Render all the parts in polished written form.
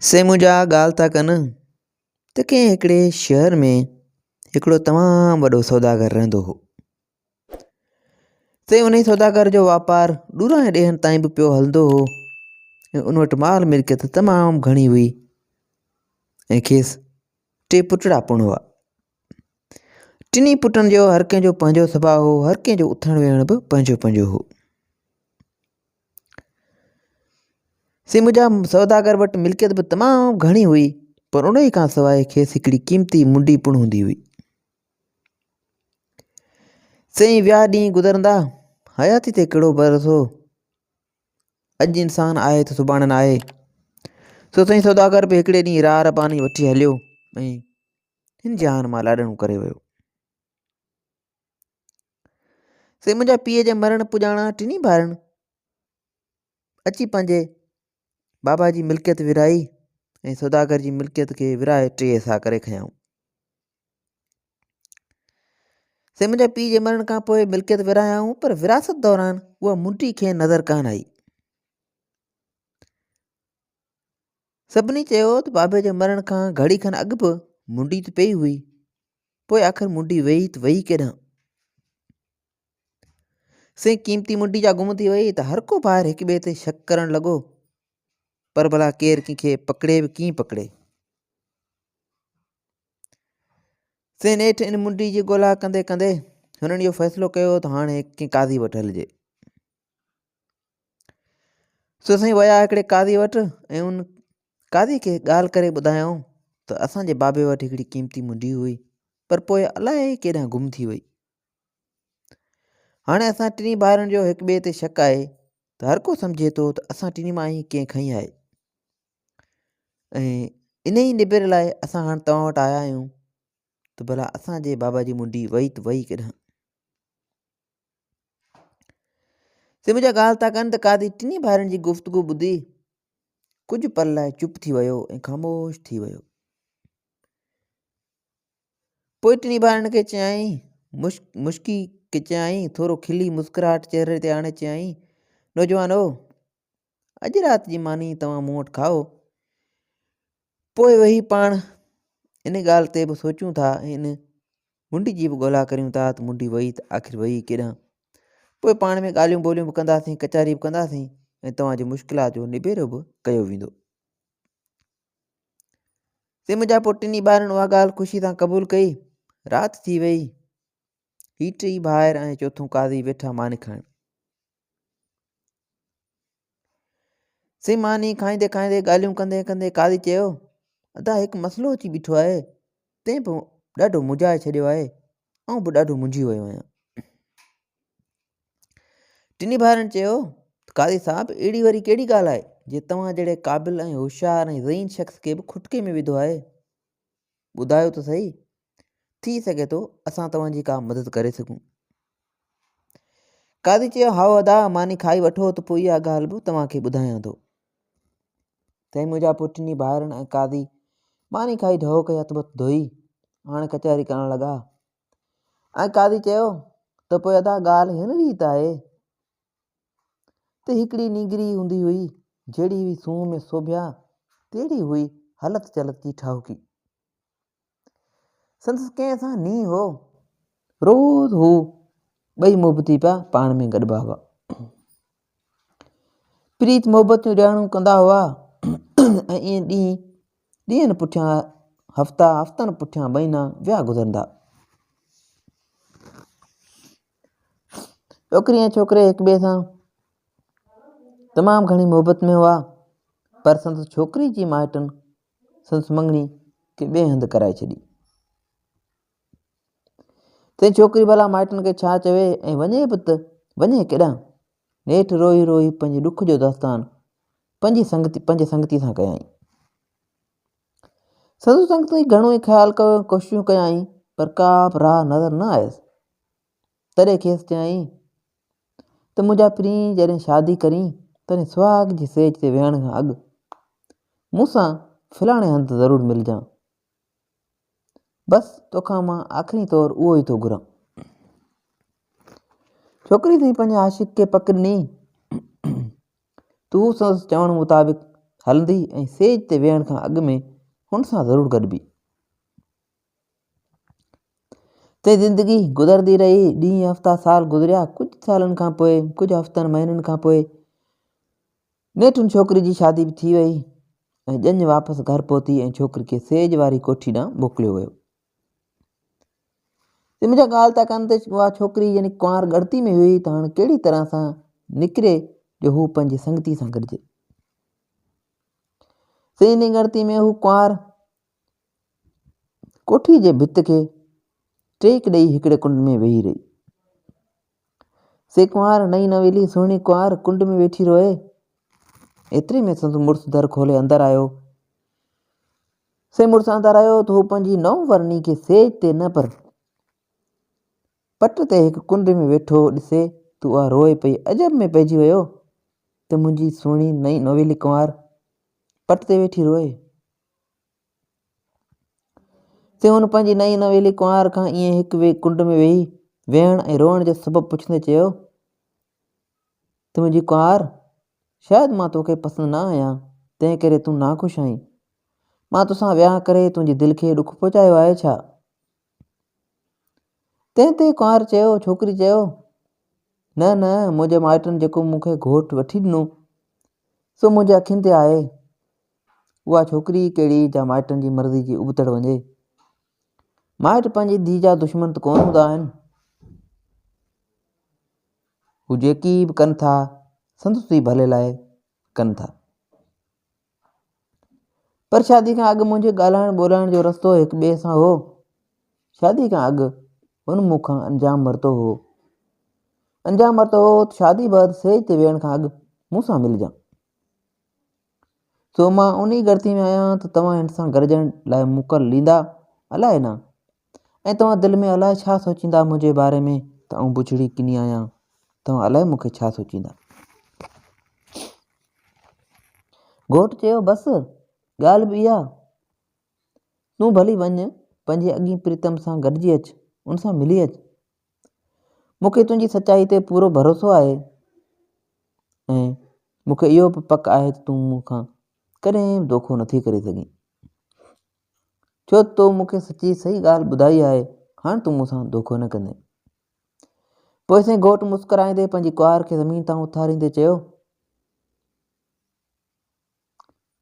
سي منهنجا ڳالهه ٿا ڪن ته ڪنهن هڪڙي شهر ۾ هڪڙو تمام وڏو سوداگر رهندو هو. سي انهي سوداگر جو واپار ڏورانهن ڏيهن تائين به پيو هلندو هو ۽ ان وٽ مال ملڪيت تمام گهڻي هئي ۽ کيس ٽي پٽڙا پڻ هئا. ٽنهي پٽن جو هر ڪنهن جو پنهنجو سڀاء هو، هر ڪنهن جو اٿڻ ويهڻ به پنهنجو پنهنجو هو. سي منهنجا سوداگر وٽ ملڪيت به تمام گهڻي هئي پر انهيء کان سواء کيس هڪڙي قيمتي منڊي پڻ هوندي هئي. سائين ويا ڏينهن گذرندا، حياتي تي ڪهڙو ڀروسو، اڄ انسان آهي ته سڀاڻي نه آهي. سو سائين سوداگر به هڪڙي ڏينهن راهه رباني وٺي هليو ۽ هن جهان مان لاڏاڻو ڪري ويو. سي منهنجا پيء جي مرڻ پڄاڻان ٽنهي ڀائرن اچي پنهنجي بابا جي ملڪيت ورهائي ۽ سوداگر جي ملڪيت کي ورهائي ٽي حصا ڪري کنيائون. سي منهنجا پيء جي مرڻ کان پوء ملڪيت ورهايائون پر وراثت دوران اها منڊي کين نظر ڪانه آئي. سڀني چيو ته بابي جي مرڻ کان گهڙي کن اڳ به منڊي ته پئي هئي پوء آخر منڊي ويئي ته ويئي ڪيڏانهن؟ سائين قيمتي منڊي جا گم ٿي ويئي ته هر ڪو ڀائر هڪ ٻئي تي شڪ ڪرڻ لڳو پر ڀلا ڪير ڪنهن کي پڪڙي به ڪيئن پڪڙي؟ سائين نيٺ ان منڊي جي ڳولا ڪندي ڪندي هنن اهو فيصلو ڪيو ته هاڻي ڪنهن قاضي وٽ هلجي. سو سائين ويا هڪڙي قاضي وٽ ۽ ان قاضي کي ڳالهه ڪري ٻڌايائون ته اسان جي بابي وٽ هڪڙي قيمتي منڊي هئي پر پوء الائي ڪيڏانهن گم ٿي وئي. هاڻي اسان ٽنهي ڀائرن جو هڪ ٻئي تي شڪ آهي ته هر ڪو سمجهي ٿو ته اسان ٽنهي مان ئي ڪنهن کنئي آهي ۽ انهي نبيري لاء اسان هاڻ توهان وٽ آيا آهيون ته ڀلا اسان جي بابا جي منڊي وئي ته وئي ڪيڏانهن؟ سي منهنجا ڳالهه ٿا ڪن ته قاضي ٽنهي ڀائرن جي گفتگو ٻڌي ڪجهه پل لاء چپ ٿي ويو ۽ خاموش ٿي ويو. پوء ٽنهي ڀائرن کي چيائين، مشڪي کي چيائين، ٿورو کلي مسڪراهٽ چهري تي آڻي چيائين، نوجوانو! اڄ رات جي ماني توهان مون وٽ کائو، پوء ويهي پاڻ ان ڳالهه تي به سوچون ٿا ۽ ان منڊي جي به ڳولا ڪريون ٿا ته منڊي وئي ته آخر وئي ڪيڏانهن؟ پوء پاڻ ۾ ڳالهيون ٻولهيون به ڪنداسين، ڪچهري به ڪنداسين ۽ توهان جي مشڪلات جو نبيرو به ڪيو ويندو. سي منهنجا پوء ٽنهي ٻارن اها ڳالهه خوشي سان قبول ڪئي. رات ٿي وئي. هي ٽيئي ڀائر ۽ چوٿون قاضي ويٺا ماني کائڻ. سي ماني کائيندي کائيندي ڳالهيون ڪندي ڪندي قاضي چيو، ادا هڪ مسئلو اچي بيٺو آهي، تنهن به ڏاڍو منجهائي ڇڏيو آهي، آئون به ڏاڍو منجهي ويو آهيان. ٽنهي ڀائرن چيو ته قاضي صاحب اهڙي وري ڪهڙي ڳالهه آهي جي توهان جهڙي قابل ۽ هوشيار ۽ ذهين شخص کي به کٽڪي ۾ وڌو آهي، ٻڌايو ته سهي، ٿي سگهي ٿو اسان توهان جي ڪا مدد ڪري سگهون. قاضي چيو، هائو ادا، ماني کائي وٺو ته پوء اها ڳالهه به توهان کي ٻڌايان ٿو. سائين منهنجا پوء ٽنهي ڀائرن ۽ قاضي ماني کائي ڍؤ ڪئي هٿ بٿ ڌوئي هاڻ ڪچهري ڪرڻ لڳا ۽ قاضي چيو ته پوء ادا ڳالهه هن ريت آهي ته هڪڙي نينگري هوندي هئي جهڙي هئي سونهن ۾ سوڀيا تهڙي هئي هلت چلت جي ٺاهوڪي. سندس ڪنهن سان نينهن هو. روز هو ٻئي محبتي پيا پاڻ ۾ گڏبا هئا. پريت محبت جون رهاڻيون ڪندا هئا ۽ ائين ڏينهن ڏينهن پٺيان هفتا هفتن پٺيان مهينا ويا گذرندا. ڇوڪري ۽ ڇوڪري هڪ ٻئي سان تمام گهڻي محبت ۾ هئا پر سندس ڇوڪري جي مائٽن سندس مڱڻي ڪنهن ٻئي هنڌ ڪرائي ڇڏي. تنهن ڇوڪري ڀلا مائٽن کي ڇا چوي ۽ وڃي به ته وڃي ڪيڏانهن؟ نيٺ روئي روئي پنهنجي ڏک جو داستان پنهنجي سنگتي پنهنجي سنگتي سان ڪيائين. سندس سنگتي گهڻو ئي خيال ڪيو ۽ ڪوششون ڪيائين پر ڪا به راهه نظر نه آيس. تڏهن کيس چيائين ته منهنجا پرين جڏهن شادي ڪرين تڏهن سهاڳ جي سيج تي ويهڻ کان اڳ مون سان فلاڻي هنڌ ضرور ملجان. بس توکان مان آخري طور اهو ئي ٿو گهران. ڇوڪري سائين پنهنجي عاشق کي پڪ ڏني ته هو سندس چوڻ مطابق هلندي ۽ سيج تي ويهڻ کان اڳ ۾ هن سان ضرور گڏبي. تي زندگي گذرندي رهي، ڏينهن، هفتا، سال گذريا، ڪجهه سالن کان پوء، ڪجهه هفتن مهينن کان پوء نيٺ ان ڇوڪري جي شادي به ٿي وئي ۽ ڄڃ واپس گهر پهتي ۽ ڇوڪري کي سيج واري ڪوٺي ڏانهن موڪليو ويو. تي منهنجا ڳالهه ٿا ڪن ته اها ڇوڪري يعني ڪنوار ڳڻتي ۾ هئي ته هاڻ ڪهڙي طرح سان نڪري جو هو پنهنجي سنگتي سان گڏجي. سي انهي ڳڻتي ۾ هو ڪنوار ڪوٺي جي ڀت کي ٽيڪ ڏيئي هڪڙي ڪنڊ ۾ ويهي رهي. سي ڪنوار نئين نويلي سهڻي ڪنوار ڪنڊ ۾ ويٺي روئي. ايتري ۾ سندس مڙس در کولي اندر آيو. سي مڙس اندر آيو ته هو پنهنجي نو ورني کي سيج تي نه پر پٽ تي هڪ ڪنڊ ۾ ويٺو ڏسي ته اها روئي پئي. عجب ۾ پئجي ويو ته منهنجي سهڻي نئين نويلي ڪنوار پٽ تي ويٺي روئي. سي هن پنهنجي نئين نويلي ڪنوار کان ائين هڪ ڪنڊ ۾ ويهي ويهڻ ۽ روئڻ جو سبب پڇندي چيو ته منهنجي ڪنوار شايد مان توکي پسند نه آهيان تنهن ڪري تون ناخوش آهين مان توسان وياهه ڪري تنهنجي دل کي ڏک پهچايو آهي ڇا تنهن تي ڪنوار چيو ڇوڪري چيو نه نه منهنجي مائٽن جيڪو مون کي گهوٽ وٺي ڏنو سو منهنجي اکين تي آهي اها ڇوڪري ئي ڪهڙي جا مائٽن جي مرضي جي ابتڙ وڃي. مائٽ پنهنجي ڌيء جا دشمن ته ڪونه هوندا آهن. هو جيڪي به ڪن ٿا سندس ئي ڀلي لاء ڪن ٿا. پر شادي کان اڳ منهنجي ڳالهائڻ ٻولهائڻ جو رستو هڪ ٻئي سان هو. شادي کان اڳ هن مون کان انجام ورتو هو. انجام ورتو هو ته شادي بعد سيج تي ويهڻ کان اڳ مون سان ملجان. سو مان انهي ڳڻتي ۾ آهيان ته توهان هن سان گڏجڻ لاء موڪل ڏيندا الائي نه ۽ توهان دل ۾ الائي ڇا سوچيندا منهنجي باري ۾ ته آئون بڇڙي ڪني آهيان توهان الائي مون کي ڇا سوچيندا. گهوٽ چيو بس ڳالهه به اها تون ڀلي وڃ پنهنجي اڳئين پريتم سان گڏجي اچ ان سان ملي اچ مون کي تنهنجي سچائي تي پورو ڀروسو آهي ۽ مون کي اهو به پڪ آهي ته تون مون کان ڪڏهن به دوکو نٿي ڪري سگهين ڇو ته تو مون کي سچي صحيح ڳالهه ٻڌائي آهي هاڻ تون مون سان دوکو نه ڪندين پوء سائين گهوٽ مسڪرائيندي پنهنجي ڪنوار کي زمين تان اٿاريندي چيو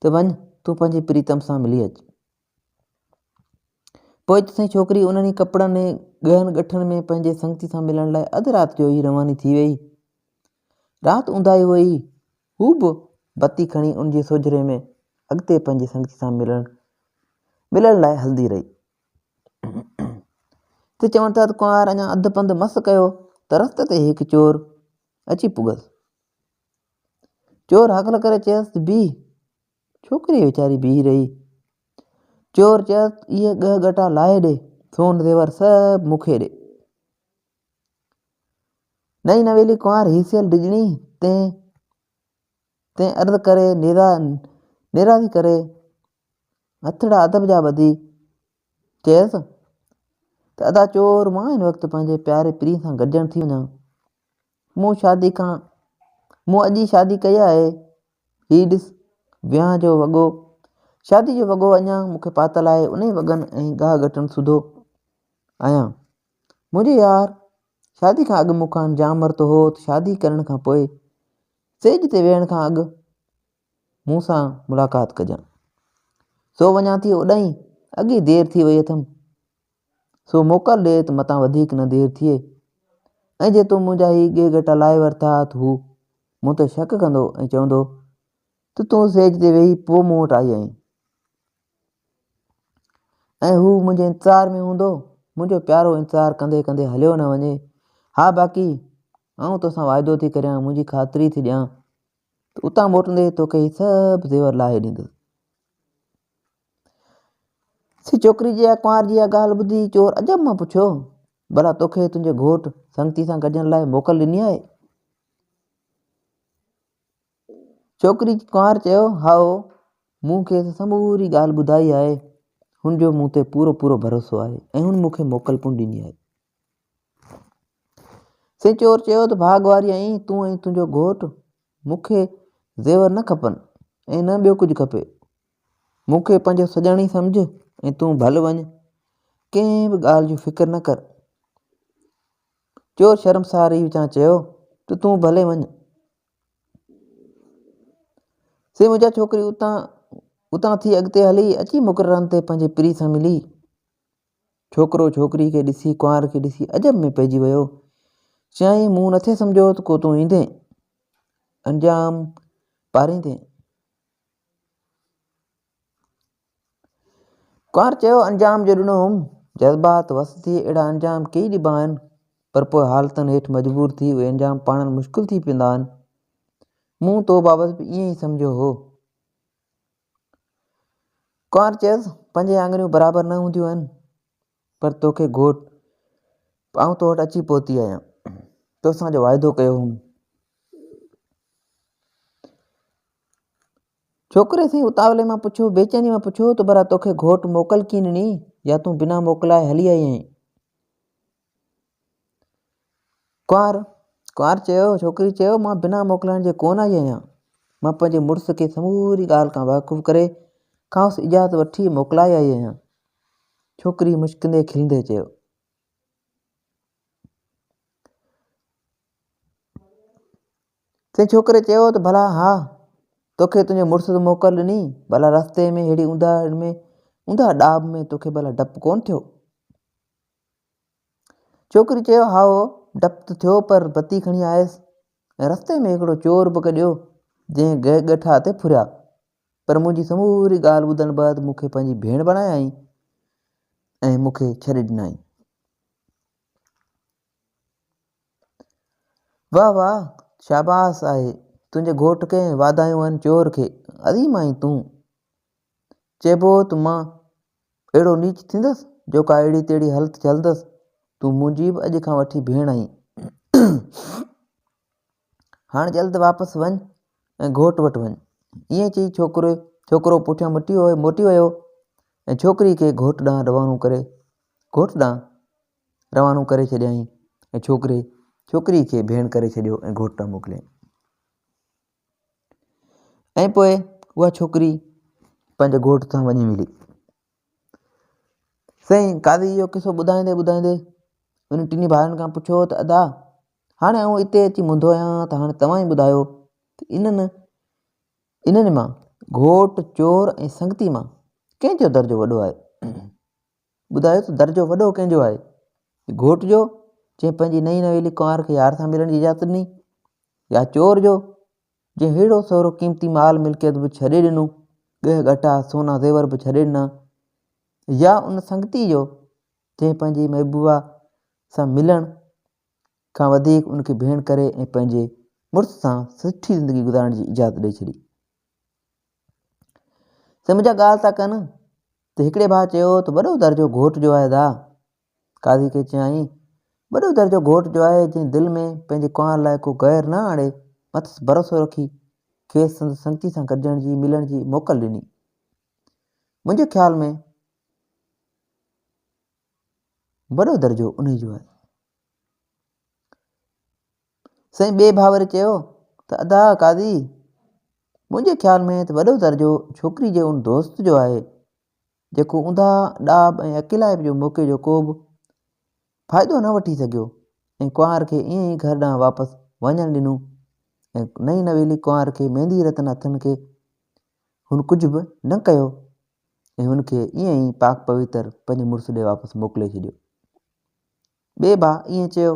ته وڃ تون پنهنجي پريتم سان ملي اچ پوء ته سائين ڇوڪري انهن ئي ڪپڙن ۽ ڳهن ڳٺن ۾ پنهنجي سنگتي سان ملڻ لاء اڌ رات جو ئي رواني ٿي ويئي. رات اونداهي هئي. هو به بتي کڻي ان جي سوجهري ۾ اڳتي پنهنجي سنگتي سان ملڻ ملڻ لاء هلندي رهي. ته چون ٿا ته ڪنوار اڃا اڌ پنڌ مس ڪيو ته رستي تي هڪ چور اچي پڳس. چور هڪل ڪري چيس ته بيهه. ڇوڪري ويچاري بيهي رهي. چور چيس، اهي ڳهه ڳٽا لاهي ڏي، سون زيور سڀ مون کي ڏي. نئين نويلي ڪنوار هيسيل ڊڄڻي، تنهن تنهن عرض ڪري نيرا نيراضي ڪري هٿڙا ادب جا ٻڌي چيس ته ادا چور مان هن وقت پنهنجي پياري پرينء سان گڏجڻ ٿي وڃان. مون شادي کان مون اڄ ئي شادي ڪئي آهي. هي ڏس ويهان جو وڳو شادي جو وڳو اڃا مون کي پاتل آهي انهي وڳن ۽ ڳاهه ڳٽن سوڌو آهيان. منهنجي يار شادي کان اڳ مون کان انجام ورتو هو ته شادي ڪرڻ کان پوء سيج تي ويهڻ کان اڳ مون سان ملاقات ڪجان. سو وڃان ٿي اوڏانهن اڳ ئي دير ٿي وئي اٿم. سو موڪل ڏي ته متان وڌيڪ نه دير ٿئي ۽ جي تو منهنجا هي ڳهه ڳٽا لاهي ورتا ته هو مون تي شڪ ڪندو ۽ چوندو ته تون سيج تي ويهي پوء مون وٽ آئي آهين ۽ هو منهنجي انتظار ۾ هوندو منهنجو پيارو انتظار ڪندي ڪندي هليو نه وڃي ها باقي آئون توسان واعدو ٿي ڪريان منهنجي خاطري ٿي ڏيان ته اتان موٽندي توکي هي سڀ زيور لاهي ڏيندس سي ڇوڪري جي ڪنوار جي اها ڳالهه ٻڌي چور عجب مان پڇيو، ڀلا توکي تنهنجي گهوٽ سنگتي سان گڏجڻ لاء موڪل ڏني آهي؟ ڇوڪري ڪنوار چيو، هائو، مون کيس سموري ڳالهه ٻڌائي آهي، هن جو مون تي پورو پورو ڀروسو آهي ۽ هن مون کي موڪل پڻ ڏني آهي. سي چور چيو ته ڀاڳ واري آهين تون ۽ تنهنجو گهوٽ، مون کي زيور نه کپن. ۽ نه ٻيو ڪجهه کپي. مون کي پنهنجو سڄڻ ئي سمجهه ۽ تون ڀل وڃ، ڪنهن به ڳالهه جو فڪر نه ڪر. چور شرمساري وچان چيو ته تون ڀلي وڃ. سي منهنجا ڇوڪري اتان اتان ٿي اڳتي هلي اچي مقررن تي پنهنجي پرينء سان ملي. ڇوڪرو ڇوڪري کي ڏسي ڪنوار کي ڏسي عجب ۾ پئجي ويو. چيائين مون نٿي سمجهيو ته ڪو تون ايندين. انجام پاريندين. ڪنوار چيو، انجام جو ڏنو هوم، جذبات وس ٿي اهڙا انجام ڪيئي ڏبا آهن، پر پوء حالتن هيٺ مجبور ٿي اهي انجام پاڙڻ مشڪل ٿي پوندا آهن. مون تو بابت به ائين ئي سمجهيو هو. ڪنوار چيس، پنجئي آڱريون برابر نه هونديون آهن، پر توکي گهوٽ، آئون تو وٽ اچي پهتي آهيان، توسان جو واعدو ڪيو هوم. ڇوڪري سائين اتاولي مان پڇيو، بيچيني مان پڇيو ته ڀلا توکي گهوٽ موڪل ڪيئن ڏني يا تون بنا موڪلائي هلي آئي آهين؟ ڪنوار ڪنوار چيو، ڇوڪري چيو، مان بنا موڪلائڻ جي ڪونه آئي آهيان. مان پنهنجي مڙس کي سموري ڳالهه کان واقف ڪري کانئس اجازت وٺي موڪلائي آئي آهيان. ڇوڪري مشڪندي کلندي چيو. تنهن ڇوڪري چيو ته ڀلا ها، توکي تنهنجي مڙس ته موڪل ڏني، ڀلا رستي ۾ ههڙي اونداهه ۾ اونداهه ڏاڀ ۾ توکي ڀلا ڊپ ڪونه ٿيو؟ ڇوڪري چيو، هائو، ڊپ ته ٿيو پر بتي کڻي آيس ۽ رستي ۾ هڪڙو چور به گڏيو جنهن گهه ڳٺا تي ڦريا، پر منهنجي سموري ڳالهه ٻڌڻ بعد مون کي پنهنجي ڀيڻ بڻايائين ۽ مون کي ڇڏي ڏنائين. واھ واھ شاباس آهي تنهنجي گهوٽ کي ۽ واڌايون آهن چور کي عظيم آهين تون چئبو ته مان اهڙو نيچ ٿيندس جو ڪا اهڙي تهڙي هلت چلندس تون منهنجي به اڄ کان وٺي ڀيڻ آهين هاڻ جلد واپس وڃ ۽ گهوٽ وٽ وڃ ائين چئي ڇوڪري ڇوڪرو پٺيان مٽي موٽي ويو ۽ ڇوڪري کي گهوٽ ڏانهن روانو ڪري گهوٽ ڏانهن روانو ڪري ڇڏيائين ۽ ڇوڪري ڇوڪري کي ڀيڻ ڪري ڇڏيو ۽ گهوٽ ڏانهن موڪليائين ۽ پوء اها ڇوڪري پنهنجي گهوٽ سان وڃي ملي. سائين قاضي اهو قصو ٻڌائيندي ٻڌائيندي انهن ٽنهي ڀائرن کان پڇيو ته ادا هاڻي آئون اتي اچي منڌو آهيان ته هاڻي توهان ئي ٻڌايو ته انهن انهن مان گهوٽ چور ۽ سنگتي مان ڪنهن جو درجو وڏو آهي؟ ٻڌايو ته درجو وڏو ڪنهن جو آهي؟ گهوٽ جو، جنهن پنهنجي نئين نويلي ڪنوار کي يار سان ملڻ جي اجازت ڏني، يا چور جو، جنهن ههڙو سهرو قيمتي مال ملڪيت به ڇڏي ڏنو، ڳهه ڳٽا، سونا زيور به ڇڏي ڏنا، يا ان سنگتي جو، جنهن پنهنجي محبوبا سان ملڻ کان وڌيڪ ان کي ڀيڻ ڪري ۽ پنهنجي مڙس سان سٺي زندگي گذارڻ جي اجازت ڏئي ڇڏي. سمجھا ڳالهه ٿا ڪن ته هڪڙي ڀاء چيو ته وڏو درجو گهوٽ جو آهي ادا. قاضي کي چيائين، وڏو درجو گهوٽ جو آهي جنهن دل ۾ پنهنجي ڪنوار لاء ڪو غير نه آڻي مٿس ڀروسو رکي کيس سندس سنگتي سان گڏجڻ جي ملڻ جي موڪل ڏني. منهنجي خيال ۾ وڏو درجو انهي جو آهي. سائين ٻئي ڀاء وري چيو ته ادا قاضي منهنجي خيال ۾ ته وڏو درجو ڇوڪري جي ان دوست جو آهي جيڪو اونداهه ڏاڀ ۽ اڪيلائپ جو موقعي جو ڪو به فائدو نه وٺي سگهيو ۽ ڪنوار کي ائين ئي گهر ڏانهن واپس وڃڻ ڏنو ۽ نئين نويلي ڪنوار کي ميندي رتن هٿن کي هن ڪجهه به نه ڪيو ۽ هن کي ائين ئي پاڪ پويتر پنهنجي مڙس ڏي واپس موڪلي ڇڏيو. ٻئي ڀاء ائين چيو.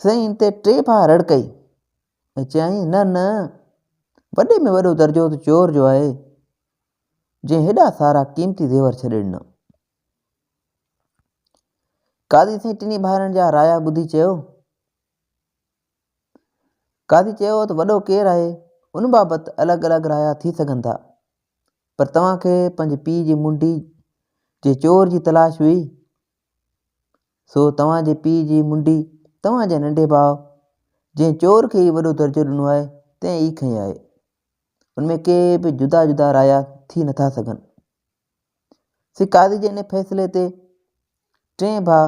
سائين ان تي ٽي ڀاء رڙ ڪئي ۽ چيائين نه نه وڏي ۾ وڏو درجو ته چور جو آهي جنهن هيڏا سارا قيمتي زيور ڇڏي ڏنا. قاضي سائين ٽنهي ڀائرن جا رايا ٻڌي چيو قاضي چيو ته وڏو ڪير آهي ان بابت الڳ الڳ رايا ٿي سگهن ٿا پر توهان کي پنهنجي پيء جي منڊي جي چور جي تلاش هئي سو توهان جي پيء جي منڊي توهان جي ننڍي ڀاء جنهن چور کي ئي وڏو درجو ڏنو آهي تنهن ئي کنئي آهي ان ۾ ڪي به جدا جدا رايا ٿي نٿا سگهن سي قاضي جي ان فيصلي تي ٽئين ڀاء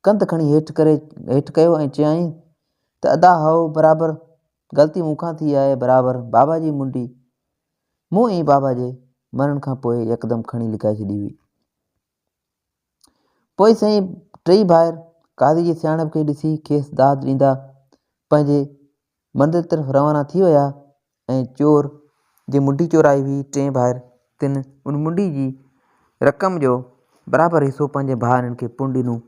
ڪنڌ کڻي هيٺ ڪري هيٺ ڪيو ۽ چيائين ته ادا هائو برابر غلطي مون کان ٿي آهي برابر بابا جي منڊي مون ۽ بابا جي مرڻ کان پوء يڪدم کڻي لڪائي ڇڏي هئي. پوء سائين ٽئي ڀائر قاضي جي سياڻپ کي ڏسي کيس داد ڏيندا پنهنجي منزل طرف روانا ٿي ويا ۽ چور جي منڊي چورائي هئي ٽئين ڀائر تن ان منڊي جي رقم جو برابر حصو پنهنجي ڀائرن کي پڻ ڏنو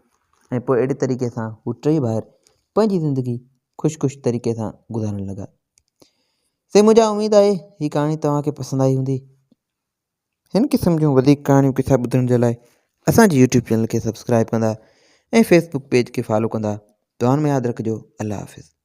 ۽ پوء اهڙي طريقي سان هو ٽئي ڀائر پنهنجي زندگي خوش خوش طريقي سان گذارڻ لڳا. سي منهنجا اميد آهي هي ڪهاڻي توهان کي پسند آئي هوندي. هن قسم جون وڌيڪ ڪهاڻيون قصا ٻڌڻ جي لاء اسان جي يوٽيوب چينل کي سبسڪرائب ڪندا ۽ فيسبوڪ پيج کي فالو ڪندا. دعائن ۾ ياد رکجو. الله حافظ.